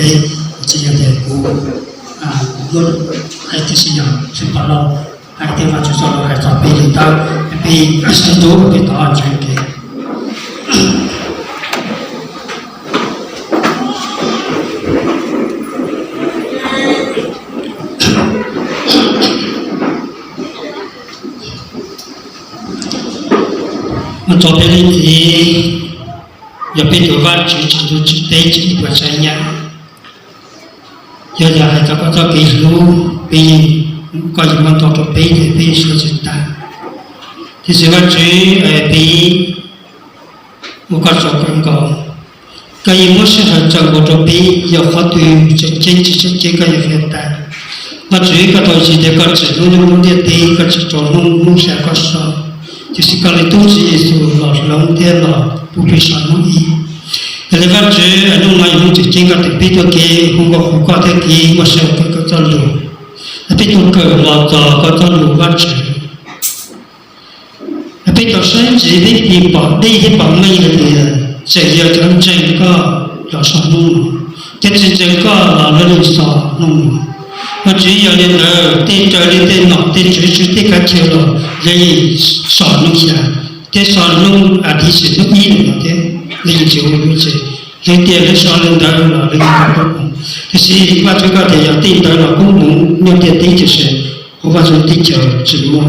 Tsis yog tias kuv muab hais tias, tsis yog, tsis pom los hais tias Vajtswv txoj lus hais txog peb li ntawd, peb sib hlub peb tau ntsib kev. Mus txog peb leej txiv, yog peb tus Vajtswv tsis ntuj tsis teb tsis ib puas tsav yam, yog yog hais txog koj txoj kev hlub, peb yeej, koj yeej muab ntau rau peb ces peb yeej suav tsis tag. Tiam sis Vajtswv, peb ua koj tsaug kawg nkaus, koj yeej muab sij hawm txawm nkaus rau peb, yog qhov twg tseem ceeb tsis tseem ceeb koj yeej qhia tag. Vajtswv, koj tau hais tias koj tsim hnub nyob hauv ntiaj teb, koj tsim rau hnub hnub xya koj so, tiam sis koj li tub Tswv Yexus los hloov thiab los pub peb so hnub ib. Yog li Vajtswv, hnub no yog hnub tseem ceeb koj twb pib tuaj kev hu nkauj qhuas koj thiab kev muaj sij hawm kawm koj txoj lus, peb tuaj kawm los txog koj txoj lus Vajtswv. Peb tau saib ntxiv peb tis pom dej thiab pom meej hais tias tseem yog cov ntseeg koj los so hnub no, cov tsis ntseeg koj los lawv yeej so hnub no. Vajtswv, yog li ntawd tej raws li tej nom tej tswv tswv tej kav chaw los lawv yeej so hnub xya, thiab so hnub a tiv sim hnub ib no thiab, lawv yeej tsis ua lub tsev, lawv tias lawv so li ntawd los lawv yeej tau koob hmoov. Tiam sis Vajtswv, koj tias yog tej ntawd los koob hmoov nyob ntiaj teb tiam sis hauv Vajtswv teb chaws tsis muaj.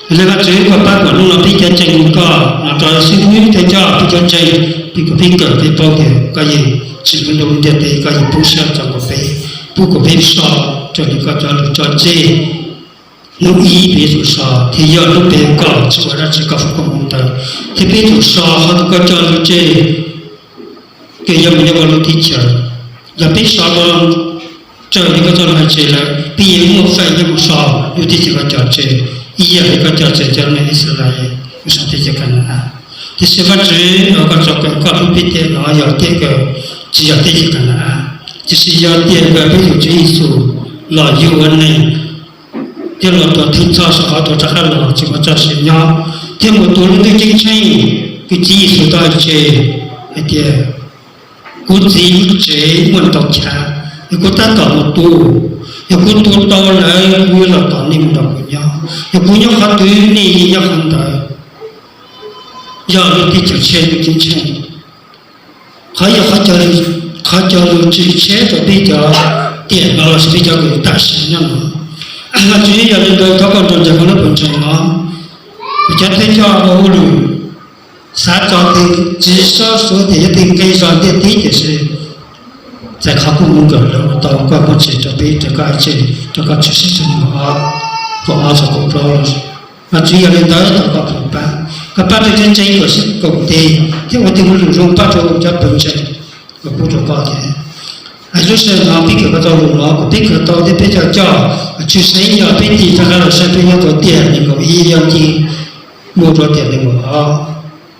Yog li Vajtswv, koj pab kom hnub no peb cov ntseeg koj los rau xib hwb thiab coj peb cov ntseeg, peb kom peb kawm peb paub tias koj yeej tsim hnub nyob hauv ntiaj teb, koj yeej pub sij hawm txog kom peb, pub kom peb so raws li koj cov lus cog tseg hnub ib peb yuav tsum so, thiab yog hnub peb koj tsis ua dab tsi koj foom koob hmoov ntawd, thiab peb yuav tsum so qhov uas koj cog lus tseg, ces yuav mus nyob hauv lub teb chaws. Yog peb so raws li koj txoj lus hais tseg lawm, peb yeej muaj feem yuav mus so lub teb chaws koj cog tseg, ib yam li koj cog tseg cov neeg Yixalayees mus so teb chaws Ka na-as. Tiam sis Vajtswv, koj txoj kev koj hlub peb tiag no yog tiag kawg, tsis yog teb chaws Ka na-as, tiam sis yog tiag kawg peb tus Tswv Yexus los yug ua neeg thiab los tuam thawj txog saum qhov tuag rov qab los tsis muaj txoj sia nyob, thiab mus tu lub ntuj ceeb tsheej. Tus Tswv Yexus tau hais tseg hais tias, kuv Txiv lub tsev muaj ntau chav, yog kuv tab tom mus tu, yog kuv tu tau lawm kuv yuav los tos nej mus nrog kuv nyob, yog kuv nyob qhov twg nej yeej nyob qhov ntawd. Yog lub teb chaws tshiab lub ceeb tsheej. Qhov yog qhov cog lus tseg tshiab rau peb cov tiam no los sis peb cov kws tam sim nyob no. Vajtswv, yog li ntawd thov koj nrog nraim koj lub pawg ntseeg no, kuv cov thawj coj ua hauj lwm xav txog tej tsis txhob xav tias yuav tej nqi zog ntiaj teb tiam sis txais qhov koob hmoov kawm lawv ua tau koj muab tseg rau peb raws koj hais tseg rau koj tshwm sim tshooj nees nkaum ob, kaum ob txog kaum plaub. Vajtswv, yog li ntawd thov koj pab, koj pab rau cov ntseeg kom sib koom tes thiab ua tej hauj lwm zoo, pab rau cov pawg ntseeg kom pub rau koj thiab. Lub sij hawm no peb kawm koj txoj lus no kom peb kawm tau thiab peb coj coj, tshwj xeeb yog peb tig rov qab los saib peb nyob rau tiam nees nkaum ib, yog tig mus rau tiam nees nkaum ob,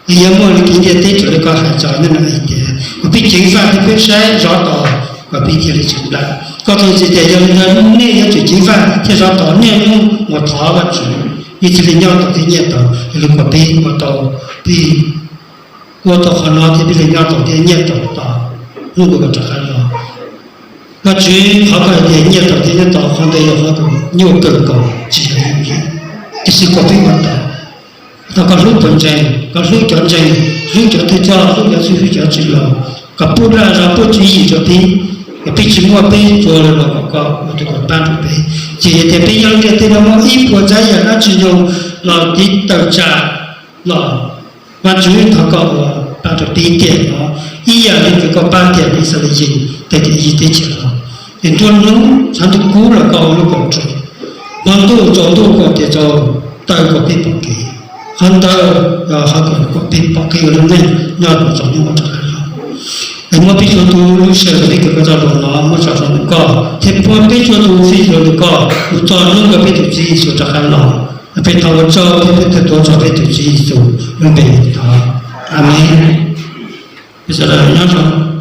yog muaj li kev ntiaj teb raws li koj hais txog nyob no hais tias kom peb ceev faj thiab peb saib zov tos kom peb thiaj li tsis nplaj. Koj txhais tias yog li ntawd nej yuav tsum ceev faj thiab zov tos niaj hnub mus thov Vajtswv, nej thiaj li nyob tau thiab nyiaj tau. Yog li kom peb ua tau, peb ua tau qhov no thiab peb li nyob tau thiab nyiaj tau tos hnub uas koj rov qab los. Vajtswv, qhov koj hais tias nyiaj tau thiab nyob tau, qhov ntawd yog qhov nyuaj kawg nkaus tsis yog yooj yim, tiam sis kom peb ua tau. Thov koj hlub pawg ntseeg, koj hlub cov ntseeg, hlub cov thawj coj, hlub cov xib hwb, hlub cov txwj laug, kom pub laj zog pub tswv yim rau peb, kom peb tsis muaj peb tsuas los kom koj ua tus kom pab rau peb. Ces yog tias peb nyob ntiaj teb no muaj ib puas tsav yam dab tsi zoo los tiv tawm tsam los, Vajtswv, thov koj ua pab rau peb tiam no ib yam li kws koj pab tiam Yixalayees tawm tim Iziv teb chaws los. Ces nruab hnub tshav ntuj kub los koj ua lub kaum ris, hmo ntuj tsaus ntuj kom tias tsaus taw kom peb pom kev. Qhov ntawd yog qhov kom peb pom kev ua lub neej nyob rau txog hnub uas rov qab los. Es muab peb txhua tus lub sij hawm peb kawm koj txoj lus no muab tso rau ntawm koj thiab pab peb txhua tus fij rau ntawm koj mus txog hnub uas peb tus Tswv Yexus rov qab los. Peb thov ua tsaug thiab peb tuav txog peb tus Tswv Yexus lub npe thov, Amees. Peb sawv daws nyob zoo.